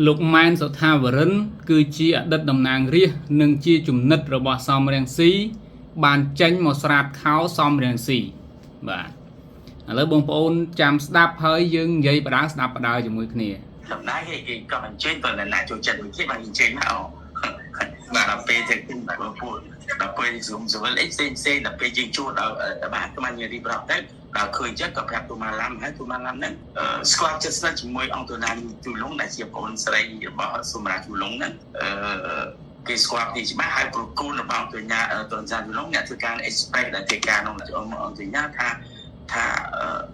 លោកម៉ែនសុថាវរិន គឺជាអតីតតំណាងរាស្ត្រនិងជាជំនិតរបស់សំរងស៊ីបានចេញមកស្រាតខោសំរងស៊ីបាទឥឡូវបងប្អូនចាំស្ដាប់ហើយយើងនិយាយបដាស្ដាប់បដាជាមួយគ្នា ដំណើរគេគេក៏អញ្ជើញតើអ្នកចូលចិត្តមួយគេបានអញ្ជើញមកបាទដល់ពេលទៅគុំពួកដល់ពេលស៊ុំស្វិលអីផ្សេងផ្សេងដល់ពេលយើងជួដល់បាទក្មានយើងរៀបរាប់ទៅដល់ឃើញចឹងក៏ប្រាប់ទូម៉ាឡាំហើយទូម៉ាឡាំហ្នឹងស្គាល់ចិត្តស្និទ្ធជាមួយអង្គទូណាជូឡុងដែលជាប្អូនស្រីរបស់សុមរាជូឡុងហ្នឹងអឺគេស្គាល់ទីច្បាស់ហើយប្រគូនរបស់អង្គទូញ៉ាទូនសាជូឡុងអ្នកធ្វើការ Express ដែលធ្វើការក្នុងអង្គទូញ៉ាថាថា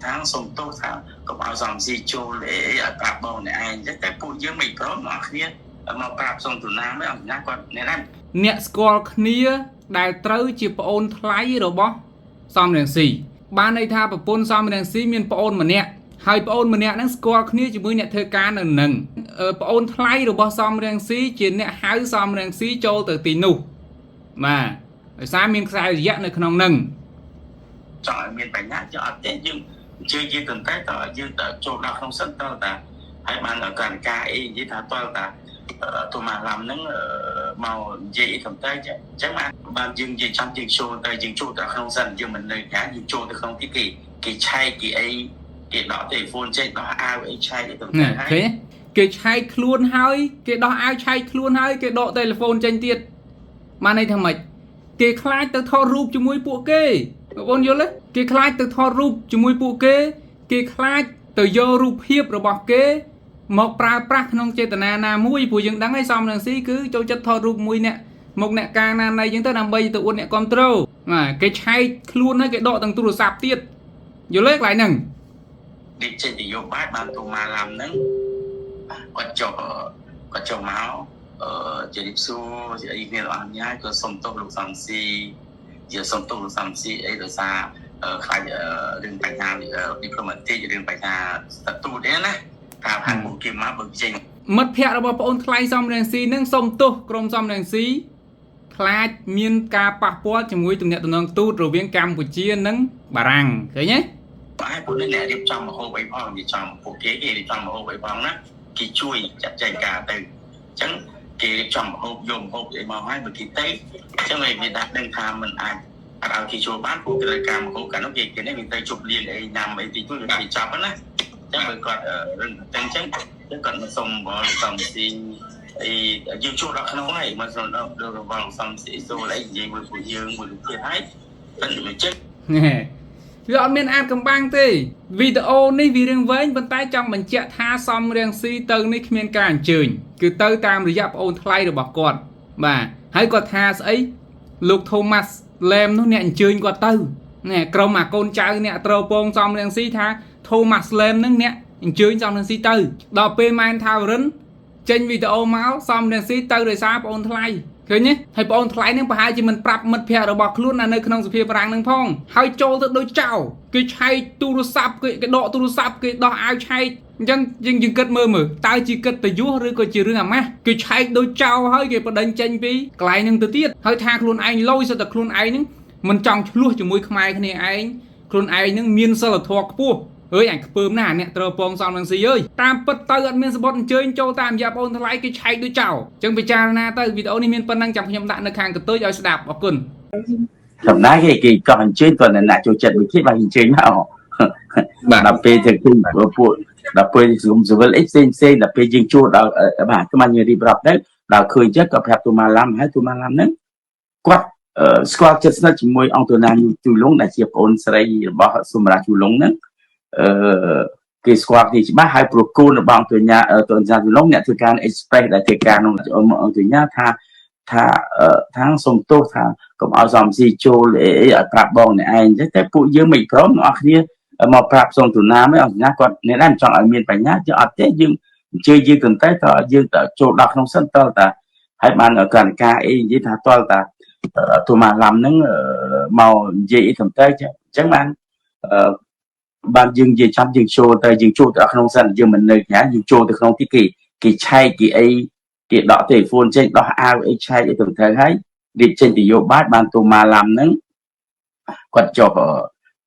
ថាសុំទោសថាកុំឲ្យសំស៊ីចូលអីឲ្យប្រាប់បងអ្នកឯងចឹងតែពួកយើងមិនព្រមមកគ្នាមកប្រាប់សុំទូណាមិនអង្គណាគាត់អ្នកណា អ្នកស្គាល់គ្នាដែលត្រូវជាប្អូនថ្លៃរបស់សំរងស៊ីបានន័យថាប្រពន្ធសំរងស៊ីមានប្អូនម្នាក់ហើយប្អូនម្នាក់ហ្នឹងស្គាល់គ្នាជាមួយអ្នកធ្វើការនៅនឹងប្អូនថ្លៃរបស់សំរងស៊ីជាអ្នកហៅសំរងស៊ីចូលទៅទីនោះបាទដោយសារមានខ្សែរយៈនៅក្នុងនឹង ចង់ឲ្យមានបញ្ហាយើងអត់ទេយើងអញ្ជើញយើងទៅតែតើយើងទៅចូលដល់ក្នុងសិនតើតាហើយបានករណីការអីនិយាយថាតើតាទូម៉ាឡាំហ្នឹងមកនិយាយអីទៅតែអញ្ចឹងបានបានយើងនិយាយចាំយើងចូលទៅយើងចូលទៅក្នុងសិនយើងមិននៅណាយើងចូលទៅក្នុងទីគេគេឆែកគេអីគេដកទូរស័ព្ទចេញដោះអាវអីឆែកអីទៅ ណា ហើយ ឃើញគេឆែកខ្លួនហើយគេដោះអាវឆែកខ្លួនហើយគេដកទូរស័ព្ទចេញទៀតបានន័យថាម៉េចគេខ្លាចទៅថតរូបជាមួយពួកគេបងប្អូនយល់ទេគេខ្លាចទៅថតរូបជាមួយពួកគេ គេខ្លាចទៅយករូបភាពរបស់គេ មកប្រើប្រាស់ក្នុងចេតនាណាមួយព្រោះយើងដឹងហើយសំរងស៊ីគឺចូលចិត្តថតរូបមួយអ្នកមកអ្នកការណាណីចឹងទៅដើម្បីទៅអួតអ្នកគ្រប់ត្រូលបាទគេឆែកខ្លួនហើយគេដកទាំងទូរស័ព្ទទៀតយល់ទេកន្លែងហ្នឹង រៀបចេញនយោបាយបានទូម៉ាឡាំហ្នឹងគាត់ចុះគាត់ចុះមកអឺជារៀបសួរជាអីគ្នារបស់ញ៉ាក៏សុំទោសលោកសំស៊ីជាសុំទោសលោកសំស៊ីអីដោយសារខ្លាចរឿងបញ្ហា diplomatic រឿងបញ្ហាសទូតទេណាថាខាងពួកគេមកបើចេញ មិត្តភ័ក្តិរបស់ប្អូនថ្លៃសំរងស៊ីនឹងសុំទោសក្រុមសំរងស៊ីខ្លាចមានការប៉ះពាល់ជាមួយទំនាក់ទំនងទូតរវាងកម្ពុជានិងបារាំងឃើញទេ ហើយពួកនេះអ្នករៀបចំមហូបអីផងរៀបចំពួកគេគេរៀបចំមហូបអីផងណាគេជួយចាត់ចែងការទៅអញ្ចឹងគេរៀបចំមហូបយកមហូបអីមកហើយបើគេទៅអញ្ចឹងវាដាក់ដឹងថាมันអាចអត់ឲ្យគេចូលបានពួកគេត្រូវការមហូបកាលនោះគេគេនេះវាទៅជប់លៀងអីញ៉ាំអីតិចតួចគេចាប់ណាអញ្ចឹងបើគាត់រឹងតែអញ្ចឹងគាត់មកសុំបលសំស៊ីអីយើងចូលដល់ក្នុងហើយមកសុំដល់បលសំស៊ីសូលអីនិយាយមួយពួកយើងមួយលោកទៀតហើយតែមិនចិត្ត វាអត់មានអាចកំបាំងទេវីដេអូនេះវារឿងវែងប៉ុន្តែចង់បញ្ជាក់ថាសំរងស៊ីទៅនេះគ្មានការអញ្ជើញគឺទៅតាមរយៈប្អូនថ្លៃរបស់គាត់បាទហើយគាត់ថាស្អីលោក Thomas Lam នោះអ្នកអញ្ជើញគាត់ទៅណែក្រុមអាកូនចៅអ្នកត្រូវពងសំរងស៊ីថា Thomas Lam នឹងអ្នកអញ្ជើញសំរងស៊ីទៅដល់ពេលម៉ែនថាវរិនចេញវីដេអូមកសំរងស៊ីទៅដោយសារប្អូនថ្លៃឃើញទេហើយប្អូនថ្លៃនឹងប្រហែលជាមិនប្រាប់មិត្តភ័ក្តិរបស់ខ្លួនណានៅក្នុងសភាបារាំងនឹងផងហើយចូលទៅដូចចោលគេឆែកទូរស័ព្ទគេគេដកទូរស័ព្ទគេដោះអាវឆែកអញ្ចឹងយើងយើងគិតមើលមើលតើជាកិត្តិយសឬក៏ជារឿងអាម៉ាស់គេឆែកដូចចោលហើយគេបដិញចេញពីកន្លែងនឹងទៅទៀតហើយថាខ្លួនឯងលយសិតតែខ្លួនឯងនឹងមិនចង់ឆ្លោះជាមួយខ្មែរគ្នាឯងខ្លួនឯងនឹងមានសិលធម៌ខ្ពស់អើយអញខ្ពើមណាស់អ្នកត្រូវពងសំនឹងស៊ីអើយតាមពិតទៅអត់មានសបុតអញ្ជើញចូលតាមរយៈបងថ្លៃគេឆែកដូចចោលអញ្ចឹងពិចារណាទៅវីដេអូនេះមានប៉ុណ្ណឹងចាំខ្ញុំដាក់នៅខាងកន្ទុយឲ្យស្ដាប់អរគុណ ដំណើរគេគេក៏អញ្ជើញតើអ្នកចូលចិត្តមួយគេបានអញ្ជើញមក បាទ ដល់ពេលទៅគុំពួកដល់ពេលស៊ុំស្វិលអីផ្សេងផ្សេងដល់ពេលយើងជួដល់បាទក្មានយើងរៀបរាប់ទៅដល់ឃើញចឹងក៏ប្រាប់ទូម៉ាឡាំហើយទូម៉ាឡាំហ្នឹងគាត់ស្គាល់ចិត្តស្និទ្ធជាមួយអង្គទូណាជូឡុងដែលជាប្អូនស្រីរបស់សុមរាជូឡុងហ្នឹងអឺគេស្គាល់គ្នាច្បាស់ហើយប្រគូនរបស់អង្គទូញ៉ាទូនសាជូឡុងអ្នកធ្វើការ Express ដែលធ្វើការក្នុងអង្គទូញ៉ាថាថាថាសុំទោសថាកុំឲ្យសំស៊ីចូលអីឲ្យប្រាប់បងអ្នកឯងតែពួកយើងមិនព្រមអ្នកគ្នាមកប្រាប់សុំទូណាមិនអង្គណាគាត់អ្នកណាមិនចង់ឲ្យមានបញ្ហាយើងអត់ទេយើងអញ្ជើញយើងទៅតែតើយើងទៅចូលដល់ក្នុងសិនតើតាហើយបានករណីការអីនិយាយថាតើតាទូម៉ាឡាំហ្នឹងមកនិយាយអីទៅតែអញ្ចឹងបានបានយើងនិយាយចាំយើងចូលទៅយើងចូលទៅក្នុងសិនយើងមិននៅណាយើងចូលទៅក្នុងទីគេគេឆែកគេអីគេដកទូរស័ព្ទចេញដោះអាវអីឆែកអីទៅត្រូវហើយរៀបចេញនយោបាយបានទូម៉ាឡាំហ្នឹងគាត់ចុះ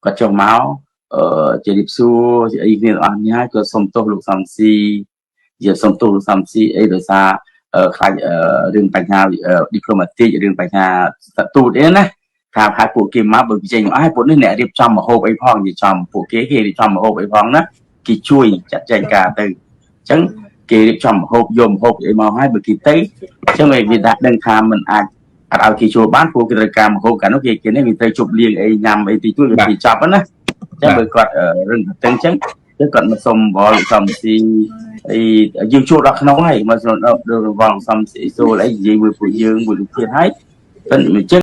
គាត់ចុះមកអឺជារៀបសួរជាអីគ្នារបស់ញ៉ាក៏សុំទោសលោកសំស៊ី ជាសុំទោសលោកសំស៊ីអីដោយសារខ្លាចរឿងបញ្ហា diplomatic រឿងបញ្ហាទូតអីណាថាហើយពួកគេមកបើចេញមកហើយពួកនេះអ្នករៀបចំមហូបអីផងនិយាយចំពួកគេគេរៀបចំមហូបអីផងណាគេជួយចាត់ចែងការទៅអញ្ចឹងគេរៀបចំមហូបយកមហូបអីមកហើយបើគេទៅអញ្ចឹងវាដាក់ដឹងថាมันអាចអត់ឲ្យគេចូលបានព្រោះគេត្រូវការមហូបកាលនោះគេគេនេះវាត្រូវជប់លៀងអីញ៉ាំអីទីទួចវាគេចប់ណាអញ្ចឹងបើគាត់រឹងតឹងអញ្ចឹងទៅគាត់មកសុំវល់សំស៊ីអីយើងជួបដល់ក្នុងហើយមកដល់វល់សំស៊ីសូលអីនិយាយមួយពួកយើងមួយលោកទៀតហើយប៉ុន្តែអញ្ចឹង។